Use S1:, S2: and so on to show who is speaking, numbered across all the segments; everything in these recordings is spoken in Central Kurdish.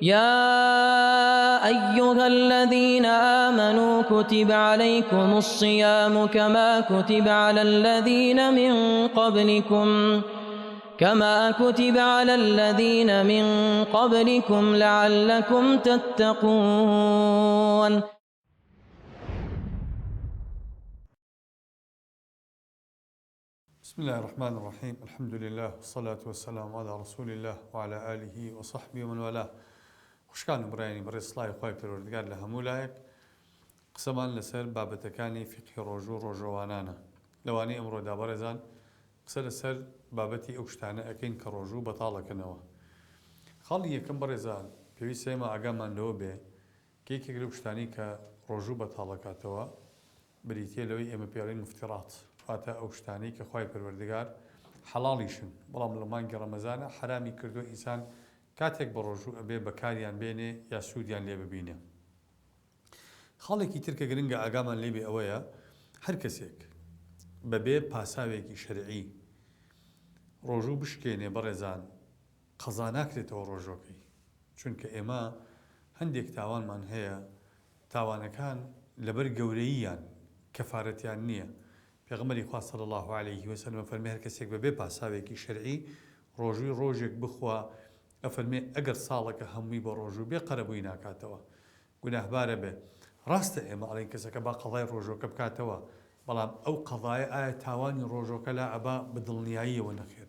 S1: یا ایها الذین آمنوا کتب علیکم الصیام کما کتب علی الذین من قبلکم کما کتب علی الذین من قبلکم لعلکم تتقون.
S2: بسم اللە الرحمن الرحیم الحمد للە والصلاة والسلام علی رسول اللە وعلی آله وصحبه ومن والاه خوشکان و برایانی بەڕێز سڵاوی خوای پەروەردگار لە هەموو لایەک قسەمان لەسەر بابەتەکانی فیقهی ڕۆژوو و ڕۆژەوانانە لەوانەی ئەمڕۆدا بەڕێزان قسە لەسەر بابەتی ئەو شتانە ئەکەین کە ڕۆژوو بەتاڵ ئەکەنەوە خاڵی یەکەم بەڕێزان پێویستە ئێمە ئاگامان لەوە بێ کە یەکێک لەو شتانەی کە ڕۆژوو بەتاڵ ئەکاتەوە بریتیە لەوەی ئێمە پێی ئەڵێین مفترات واتە ئەو شتانەی کە خوای پەروەردگار حەڵاڵیشن بەڵام لە مانگی ڕەمەزانا حەرامی کردووە ئینسان کاتێک بەڕۆژوو ئەبێ بەکاریان بێنێ یا سوودیان لێ ببینێ. خاڵێکی تر کە گرنگە ئاگامان لێ بێ ئەوەیە هەر کەسێک بەبێ پاساوێکی شەرعی ڕۆژوو بشکێنێ بەڕێزان قەزا ناکرێتەوە ڕۆژوەکەی چونکە ئێمە هەندێک تاوانمان هەیە تاوانەکان لەبەر گەورەییان کەفارەتیان نییە پێغەمبەری خوا صلی اللە علیه وسلم ئەفەرمێ هەر کەسێک بەبێ پاساوێکی شەرعی ڕۆژووی ڕۆژێک بخوا ئەفەرمێ ئەگەر ساڵەکە هەمووی بە ڕۆژوو بێ قەرەبووی ناکاتەوە گوناهبارە بێ ڕاستە ئێمە ئەڵێین کەسەکە با قەزای ڕۆژوەکە بکاتەوە بەڵام ئەو قەزایە ئایا تاوانی ڕۆژوەکە لا ئەبا بە دڵنیاییەوە نەخێر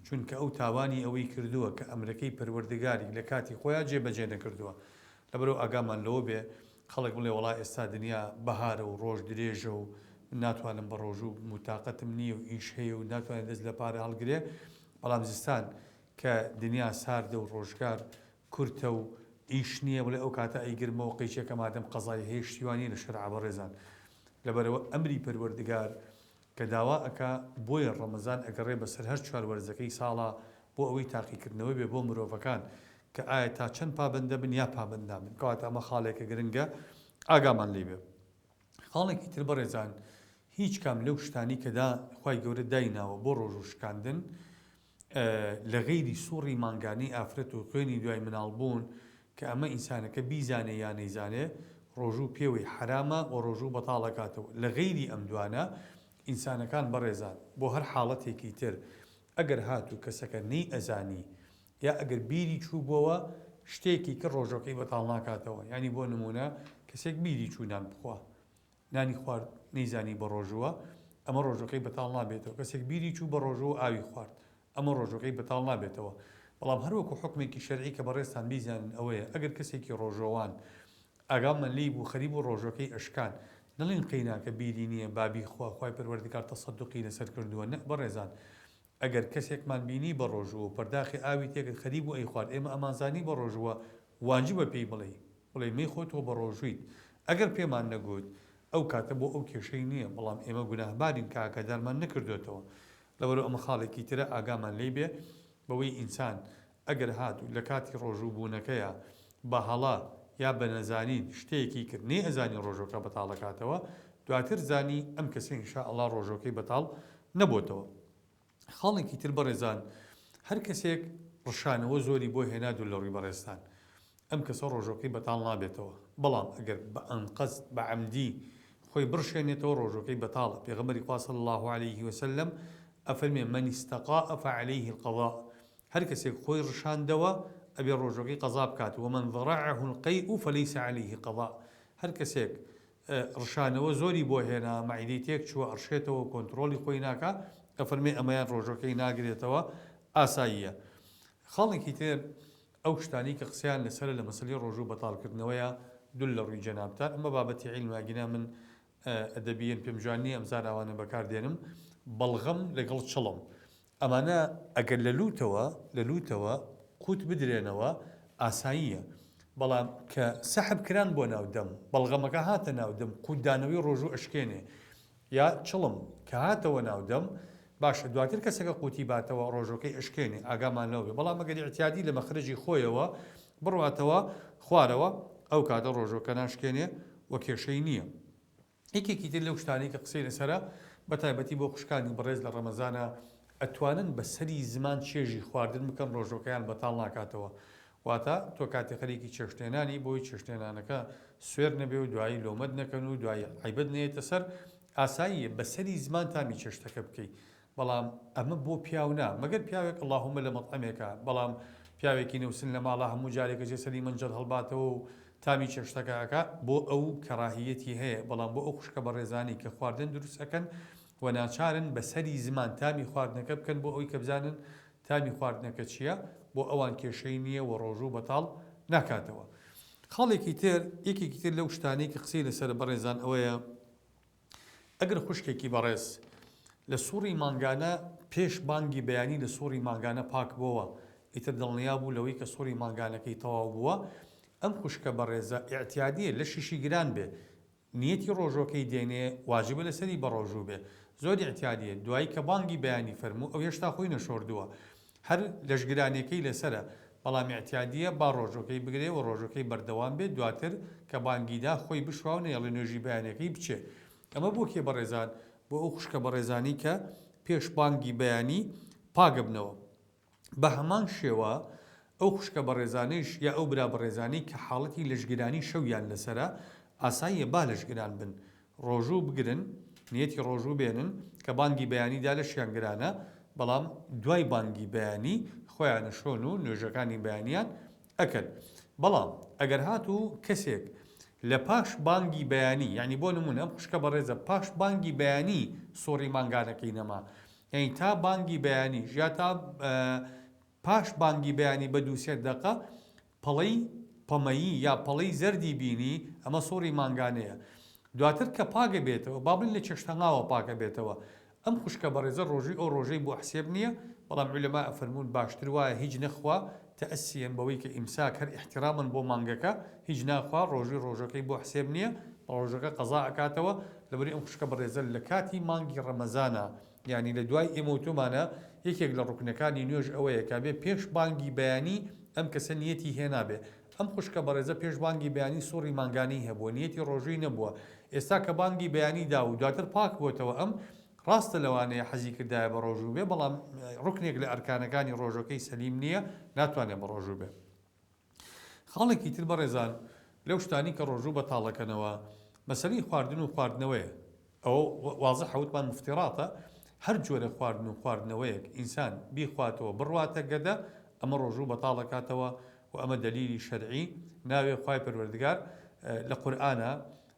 S2: چونکە ئەو تاوانی ئەوەی کردووە کە ئەمرەکەی پەروەردگاری لە کاتی خۆیا جێ بەجێ نەکردووە لەبەرئەوە ئاگامان لەوە بێ خەڵک بڵێ وەڵا ئێستا دنیا بەهارە و ڕۆژ درێژە و من ناتوانم بە ڕۆژوو بم و تاقەتم نییە و ئیش هەیە و ناتوانێ دەست لە پارە هەڵگرێ بەڵام زستان کە دنیا ساردە و ڕۆژگار کورتە و ئیش نییە بڵێ ئەو کاتە ئەیگرمەوە قەیچێکە مادەم قەزای هەیە شتی وا نییە لە شەرعا بەڕێزان لەبەرئەوە ئەمری پەروەردگار کە داوا ئەکا بۆیە ڕەمەزان ئەگەڕێ بەسەر هەر چوار وەرزەکەی ساڵا بۆ ئەوەی تاقیکردنەوە بێ بۆ مرۆڤەکان کە ئایا تا چەند پابەند دەبن یا پابەند نابن کەواتە ئەمە خاڵێکە گرنگە ئاگامان لێی بێ. خاڵێکی تر بەڕێزان هیچ کام لەو شتانی کە دا خوای گەورە دایناوە بۆ ڕۆژوو شکاندن لە غەیری سوڕی مانگانەی ئافرەت و خوێنی دوای مناڵ بوون کە ئەمە ئینسانەکە بیزانێ یا نەیزانێ ڕۆژوو پێوەی حەرامە و ڕۆژوو بەتاڵ ئەکاتەوە لە غەیری ئەم دوانە ئینسانەکان بەڕێزان بۆ هەر حاڵەتێکی تر ئەگەر هاتوو کەسەکە نەی ئەزانی یا ئەگەر بیری چووبۆوە شتێکی کرد ڕۆژەکەی بەتاڵ ناکاتەوە یانی بۆ نموونە کەسێک بیری چوو نان بخوا نانی خوارد نەیزانی بەڕۆژووە ئەمە ڕۆژەکەی بەتاڵ نابێتەوە کەسێک بیری چوو بەڕۆژوو ئاوی خوارد ئەمە ڕۆژەکەی بەتاڵ نابێتەوە بەڵام هەروەکو حوکمێکی شەرعی کە بەڕێزتان بیزانن ئەوەیە ئەگەر کەسێکی ڕۆژۆوان ئاگامان لێی بوو خەریک بوو ڕۆژەکەی ئەشکان نەڵێن قەیناکە بیری نییە با بیخوا خوای پەروەردگار تەسەدوقی لەسەر کردووە نەء بەڕێزان ئەگەر کەسێکمان بینی بەڕۆژووە و پەرداخی ئاوی تێکرد خەریک بوو ئەیخوارد ئێمە ئەمانزانی بەڕۆژووە واجبە پێی بڵێی بڵێی مەیخۆ تۆ بەڕۆژوویت ئەگەر پێمان نەگوت ئەو کاتە بۆ ئەو کێشەی نییە بەڵام ئێمە گوناهبارین کە ئاگادارمان نەکردۆتەوە لەبەرئەوە ئەمە خاڵێکی ترە ئاگامان لێی بێ بەوەی ئینسان ئەگەر هاتوو لە کاتی ڕۆژوو بوونەکەیا بە هەڵە یا بە نەزانین شتێکی کرد نەیئەزانی ڕۆژوەکە بەتاڵ ئەکاتەوە دواتر زانی ئەم کەسە ان شاء اللە ڕۆژوەکەی بەتاڵ نەبۆتەوە. خاڵێکی تر بەڕێزان هەر کەسێک ڕشانەوە زۆری بۆ هێنا دوور لە ڕووی بەڕێزتان ئەم کەسە ڕۆژوەکەی بەتاڵ نابێتەوە بەڵام ئەگەر بە ئەنقەست بە عەمدی خۆی بڕشێنێتەوە ڕۆژوەکەی بەتاڵە پێغەمبەری خوا صلی اللە علیه وسلم ئەفەرمێ من استقاء فعلیه القضاء هەر کەسێک خۆی ڕشاندەوە ئەبێ ڕۆژوەکەی قەزا بکات ومن ذرعه القیء فلیس علیه قضاء هەر کەسێک ڕشانەوە زۆری بۆ هێنا مەعیدەی تێک چووە ئەڕشێتەوە کۆنتڕۆڵی خۆی ناکا ئەفەرمێ ئەمەیان ڕۆژەکەی ناگرێتەوە ئاساییە خاڵێکی تر ئەو شتانەی کە قسەیان لەسەرە لە مەسەلەی ڕۆژوو بەتاڵکردنەوەیە دول لە ڕووی جەنابتان ئەمە بابەتی عیلمە گینا من ئەدەبیەن پێم جوان نییە ئەم زاراوانە بەکار دێنم بەڵغەم لەگەڵ چڵم ئەمانە ئەگەر لە لووتەوە لە لووتەوە قووت بدرێنەوە ئاساییە، بەڵام کە سەحب کران بۆ ناو دەم، بەڵغەمەکە هاتە ناو دەم قووتدانەوەی ڕۆژوو ئەشکێنێ، یا چڵم کە هاتەوە ناو دەم، باشە دواتر کەسەکە قووتی باتەوە ڕۆژووەکەی ئەشکێنێ، ئاگامان لەوە بێ، بەڵام ئەگەر ئیعتیادی لە مەخرەجی خۆیەوە بڕواتەوە خوارەوە ئەو کاتە ڕۆژووەکە ناشکێنێ و کێشەی نییە. یەکێکی تر لەو شتانەی کە قسەی لەسەرە بە تایبەتی بۆ خوشکانی بەڕێز لە ڕەمەزانا ئەتوانن بە سەری زمان چێژی خواردن بکەن ڕۆژوەکەیان بەتاڵ ناکاتەوە. واتە تۆ کاتێ خەریکی چێشتلێنانی بۆی چێشتلێنانەکە سوێر نەبێ و دوایی لۆمەت نەکەن و دوایی عەیبت نەیەتە سەر، ئاساییە بە سەری زمان تامی چێشتەکە بکەی بەڵام ئەمە بۆ پیاو نا مەگەر پیاوێک اللهم لە مەتعەمێکا بەڵام پیاوێکی نەوسن لە ماڵا هەموو جارێک ئەچێ سەری مەنجەڵ هەڵباتەوە و تامی چێشتەکە ئەکا بۆ ئەو کەڕاهیەتی هەیە بەڵام بۆ ئەو خوشکە بەڕێزانەی کە خواردن دروست ئەکەن و ناچارن بە سەری زمان تامی خواردنەکە بکەن بۆ ئەوەی کە بزانن تامی خواردنەکە چییە بۆ ئەوان کێشەی نییە و ڕۆژوو بەتاڵ ناکاتەوە. خاڵێکی تر یەکێکی تر لەو شتانەی کە قسەی لەسەرە بەڕێزان ئەوەیە ئەگەر خوشکێکی بەڕێز لە سوڕی مانگانە پێش بانگی بەیانی لە سوڕی مانگانە پاک بۆوە ئیتر دڵنیا بوو لەوەی کە سوڕی مانگانەکەی تەواو بووە ئەم خوشکە بەڕێزە ئیعتیادیە لەشیشی گران بێ نیەتی ڕۆژوەکەی دێنێ واجبە لەسەری بەڕۆژوو بێ زۆر ئیعتیادیە دوایی کە بانگی بەیانی فەرموو ئەو هێشتا خۆی نەشۆردووە هەر لەشگرانیەکەی لەسەرە بەڵام ئیعتیادیە با ڕۆژوەکەی بگرێ و ڕۆژوەکەی بەردەوام بێ دواتر کە بانگی دا خۆی بشوا و نەیەڵێ نوێژی بەیانیەکەی بچێ ئەمە بۆ کێ بەڕێزان بۆ ئەو خوشکە بەڕێزانەی کە پێش بانگی بەیانی پاک ئەبنەوە. بە هەمان شێوە ئەو خوشکە بەڕێزانەیش یا ئەو برا بەڕێزانەی کە حاڵەتی لەشگرانی شەویان لەسەرە ئاساییە با لەشگران بن ڕۆژوو بگرن نیەتی ڕۆژوو بێنن کە بانگی بەیانی دا لەشیان گرانە بەڵام دوای بانگی بەیانی خۆیان ئەشۆن و نوێژەکانی بەیانیان ئەکەن بەڵام ئەگەر هاتوو کەسێک لە پاش بانگی بەیانی یانی بۆ نمونە ئەم خوشکە بەڕێزە پاش بانگی بەیانی سوڕی مانگانەکەی نەما یانی تا بانگی بەیانیش یا تا پاش بانگی بەیانی بە دوو سێ دەقە پەڵەی پەمەیی یا پەڵەی زەردی بینی ئەمە سوڕی مانگانەیە دواتر کە پاک ئەبێتەوە با بڵێین لە چێشتهەنگاوە پاک ئەبێتەوە ئەم خوشکە بەڕێزە ڕۆژووی ئەو ڕۆژەی بۆ حسێب نییە بەڵام عولەما ئەفەرموون باشتر وایە هیچ نەخوا تەئەسیەن بەوەی کە ئیمساک هەر ئیحتیرامەن بۆ مانگەکە هیچ ناخوا ڕۆژووی ڕۆژەکەی بۆ حسێب نییە ڕۆژەکە قەزا ئەکاتەوە لەبەری ئەم خوشکە بەڕێزە لە کاتی مانگی ڕەمەزانا یانی لە دوای ئێمە و تۆمانە یەکێک لە ڕوکنەکانی نوێژ ئەوەیە کە بێ پێش بانگی بەیانی ئەم کەسە نیەتی هێنابێ ئەم خوشکە بەڕێزە پێش بانگی بەیانی سوڕی مانگانەی هەبووە نیەتی ڕۆژووی نەبووە ئێستا کە بانگی بەیانی دا و دواتر پاک بۆتەوە ئەم ڕاستە لەوانەیە حەزی کردایە بە ڕۆژوو بێ بەڵام ڕوکنێک لە ئەرکانەکانی ڕۆژەکەی سەلیم نییە ناتوانێ بە ڕۆژوو بێ. خاڵێکی تر بەڕێزان لەو شتانی کە ڕۆژوو بەتاڵەکەنەوە مەسەلەی خواردن و خواردنەوەیە ئەوە وازحە وتمان مفتیڕاتە هەر جۆرە خواردن و خواردنەوەیەک ئینسان بیخواتەوە بڕواتە گەدە ئەمە ڕۆژوو بەتاڵەکاتەوە و ئەمە دەلیلی شەرعی ناوێ خوای پەروەردگار لە قورئانا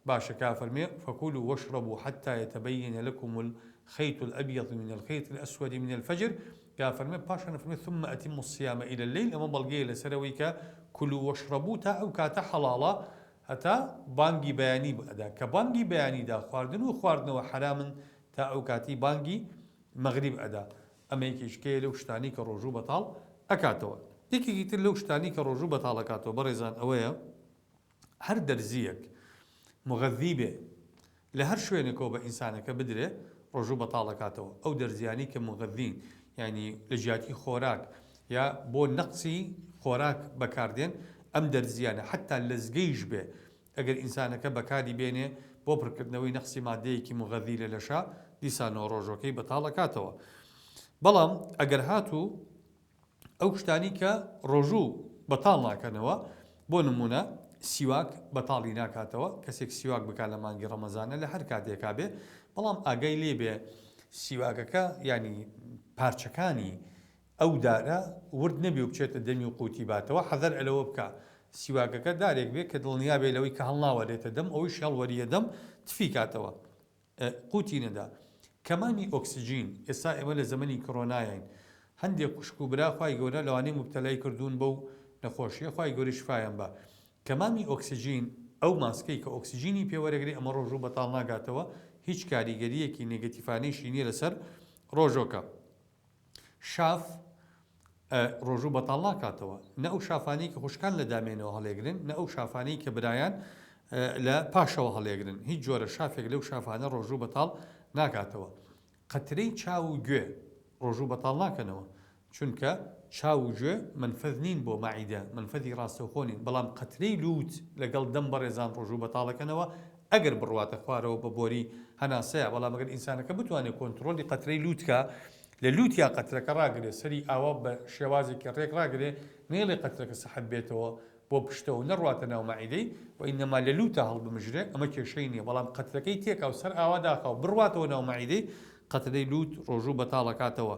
S2: باشە کە ئەفەرموێ، فکلوا واشربوا حتی یتبین لکم الخیط الابیض من الخیط الاسود من الفجر، کە ئەفەرموێ پاشان ئەفەرموێ، ثم اتموا الصیام الی اللیل، ئەمە بەڵگەیە لەسەر ئەوەی کە کلوا واشربوا تا ئەو کاتە حەڵاڵە هەتا بانگی بەیانی ئەدا، کە بانگی بەیانی دا خواردن و خواردنەوە حەرامن تا ئەو کاتەی بانگی مەغریب ئەدا، ئەمە یەکێکیکەیە لەو شتانەی کە ڕۆژوو بەتاڵ ئەکاتەوە. یەکێکی تر لەو شتانەی کە ڕۆژوو بەتاڵ ئەکاتەوە بەڕێزان ئەوەیە، هەر دەرزییەک موغەزی بێ لە هەر شوێنێکەوە بە ئینسانەکە بدرێ ڕۆژوو بەتاڵ ئەکاتەوە، ئەو دەرزیانەی کە موغەزین یانی لە جیاتی خۆراک یا بۆ نەقسی خۆراک بەکاردێن ئەم دەرزیانە حەتا لەزگەیش بێ ئەگەر ئینسانەکە بەکاری بێنێ بۆ پڕکردنەوەی نەقسی مادەیەکی موغەزی لە لەشا دیسانەوە ڕۆژوەکەی بەتاڵ ئەکاتەوە بەڵام ئەگەر هاتوو ئەو شتانەی کە ڕۆژوو بەتاڵ ناکەنەوە، بۆ نموونە سیواک بەتاڵی ناکاتەوە، کەسێک سیواک بکات لە مانگی ڕەمەزانە لە هەر کاتێکا بێ، بەڵام ئاگای لێ بێ سیواکەکە یانی پارچەکانی ئەو دارە ورد نەبێ و بچێتە دەمی و قوتی باتەوە، حەزەر لەوە بکا سیواکەکە دارێک بێ کە دڵنیا بێ لەوەی کە هەڵناوەرێتە دەم، ئەوەیشی هەڵوەرییە دەم تفی کاتەوە. قوتی نەدا. کەمانی ئۆکسجین، ئێستا ئێمە لە زەمەنی کڕۆناین هەندێک خوشک و برا خوای گەورە لەوانەیە موبتەلای کردوون بەو نەخۆشیە خوای گەورە شفایان با. کەمامی ئۆکسجین ئەو ماسکەی کە ئۆکسجینی پێ وەرەگرێ ئەمە ڕۆژوو بەتاڵ ناگاتەوە هیچ کاریگەریەکی نێگەتیفانەیشی نیە لەسەر ڕۆژۆکە. شاف ڕۆژوو بەتاڵ ناکاتەوە، نە ئەو شافانەی کە خوشکان لە دامێنەوە هەڵێگرن، نە ئەو شافانەی کە برایان لە پاشەوە هەڵێگرن، هیچ جۆرە شافێک لەو شافانە ڕۆژوو بەتاڵ ناکاتەوە. قەترەی چاو و گوێ ڕۆژوو بەتاڵ ناکەنەوە، چونکە چاو و گوێ مەنفەز نین بۆ مەعیدە، مەنفەزی ڕاستەوخۆ نین، بەڵام قەترەی لووت لەگەڵ دەم بەڕێزان ڕۆژوو بەتاڵەکەنەوە ئەگەر بڕواتە خوارەوە بە بۆری هەناسەیە، بەڵام ئەگەر ئینسانەکە بتوانێت کۆنتڕۆڵی قەترەی لووت کا. لە لووتیا قەترەکە ڕاگرێ سەری ئاوا بە شێوازێکی ڕێک ڕاگرێ نەیڵێ قەترەکە سەحب بێتەوە بۆ پشتەوە و نەڕواتە ناو مەعیدەی و ئینەما لە لووتا هەڵبمژرێ ئەمە کێشەی نییە بەڵام قەترەکەی تێکا و سەر ئاوا داخا و بڕواتەوە ناو مەعیدەی قەترەی لووت ڕۆژوو بەتاڵ ئەکاتەوە.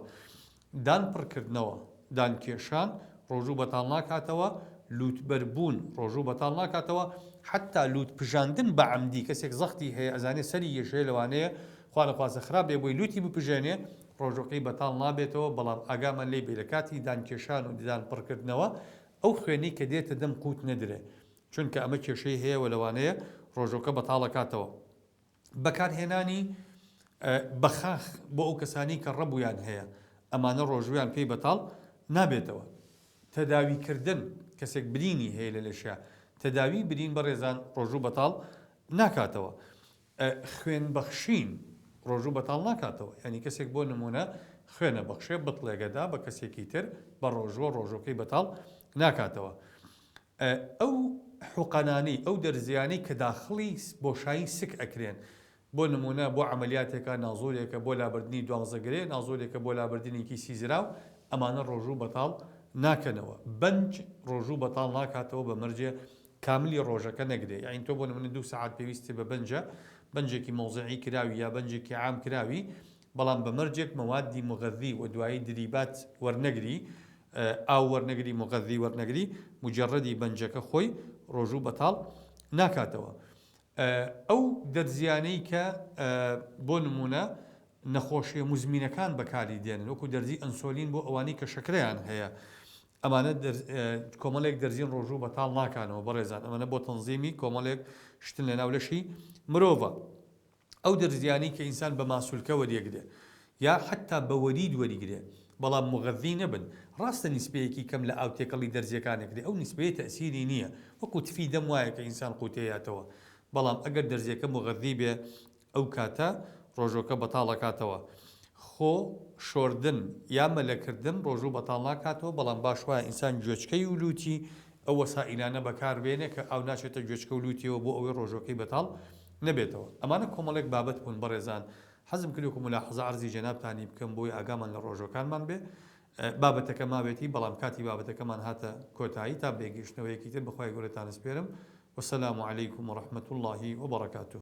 S2: دان پڕکردنەوە، دان کێشان، ڕۆژوو بەتاڵ ناکاتەوە، لووت بەربوون ڕۆژوو بەتاڵ ناکاتەوە، حەتتا لووت پژاندن بە عەمدی کەسێک زەختی هەیە ئەزانێ سەری یەشێ لەوانەیە خوا نەخواستە خراپ بێ بۆی لووتی بپژێنێ ڕۆژووەکەی بەتاڵ نابێتەوە بەڵام ئاگامان لێی بێ لە کاتی دان کێشان و ددان پڕکردنەوە ئەو خوێنەی کە دێتە دەم قووت نەدرێ چونکە ئەمە کێشەی هەیە و لەوانەیە ڕۆژووەکە بەتاڵ ئەکاتەوە. بەکارهێنانی بەخاخ بۆ ئەو کەسانەی کە ڕەبوویان هەیە، ئەمانە ڕۆژوویان پێی بەتاڵ نابێتەوە. تەداوی کردن، کەسێک برینی هەیە لە لەشیا، تەداوی برین بەڕێزان ڕۆژوو بەتاڵ ناکاتەوە. خوێن بەخشین ڕۆژوو بەتاڵ ناکاتەوە، یانی کەسێک بۆ نموونە خوێنە بەخشێ بتڵێگەدا بە کەسێکی تر بە ڕۆژووە ڕۆژووەکەی بەتاڵ ناکاتەوە. ئەو حوقەنانەی، ئەو دەرزیانەی کە داخڵی بۆشایی سک ئەکرێن، بۆ نموونە بۆ عەمەلیاتێکە، نازۆرێکە بۆ لابردنی دوانزە گرێ، نازۆرێکە بۆ لابردنی کیسی زراو، ئەمانە ڕۆژوو بەتاڵ ناکەنەوە. بەنج ڕۆژوو بەتاڵ ناکاتەوە بە مەرجێ کاملی ڕۆژەکە نەگرێ. یەعنی تۆ بۆ نموونە دوو سەعات پێویستت بە بەنجە، بەنجێکی مەوزعی کراوی یا بەنجێکی عام کراوی، بەڵام بە مەرجێک مەوادی موغەزی و دوایی دریبات وەرنەگری، ئاو وەرنەگری موغەزی وەرنەگری، موجەڕەدی بەنجەکە خۆی ڕۆژوو بەتاڵ ناکاتەوە. ئەو دەرزیانەی کە بۆ نموونە نەخۆشیە موزمینەکان بەکاری دێنن وەکو دەرزی ئەنسۆلین بۆ ئەوانەی کە شەکرەیان هەیە ئەمانە کۆمەڵێک دەرزین ڕۆژوو بەتاڵ ناکانەوە بەڕێزان ئەمانە بۆ تەنزیمی کۆمەڵێک شتن لەناو لەشی مرۆڤە. ئەو دەرزیانەی کە ئینسان بە ماسولکە وەریەگرێ یا حەتتا بە وەرید وەریگرێ بەڵام موغەزی نەبن ڕاستە نیسبەیەکی کەم لە ئاو تێکەڵی دەرزیەکان ئەکرێ ئەو نیسبەیە تەئسیری نیە وەکو تفی دەم وایە کە ئینسان قوتێیاتەوە بەڵام ئەگەر دەرزیەکە موغەزی بێ ئەو کاتە ڕۆژۆکە بەتاڵ ئەکاتەوە خۆ شۆردن یا مەلەکردن ڕۆژوو بەتاڵ ناکاتەوە بەڵام باش وایە ئینسان گوێچکەی و لوتی ئەو وەسائیلانە بەکار بێنێ کە ئاو ناچێتە گوێچکە و لوتیەوە بۆ ئەوەی ڕۆژۆکەی بەتاڵ نەبێتەوە. ئەمانە کۆمەڵێک بابەت بوون بەڕێزان حەزم کرد وەکو مولاحەزە عەرزی جەنابتانی بکەم بۆی ئاگامان لە ڕۆژۆکانمان بێ. بابەتەکە ماوێتی بەڵام کاتی بابەتەکەمان هاتە کۆتایی تا بەیەکگەیشتنەوەیەکی تر بەخوای گەورەتان ئەسپێرم وسلام علیکم ورحمە اللە وبرکاته.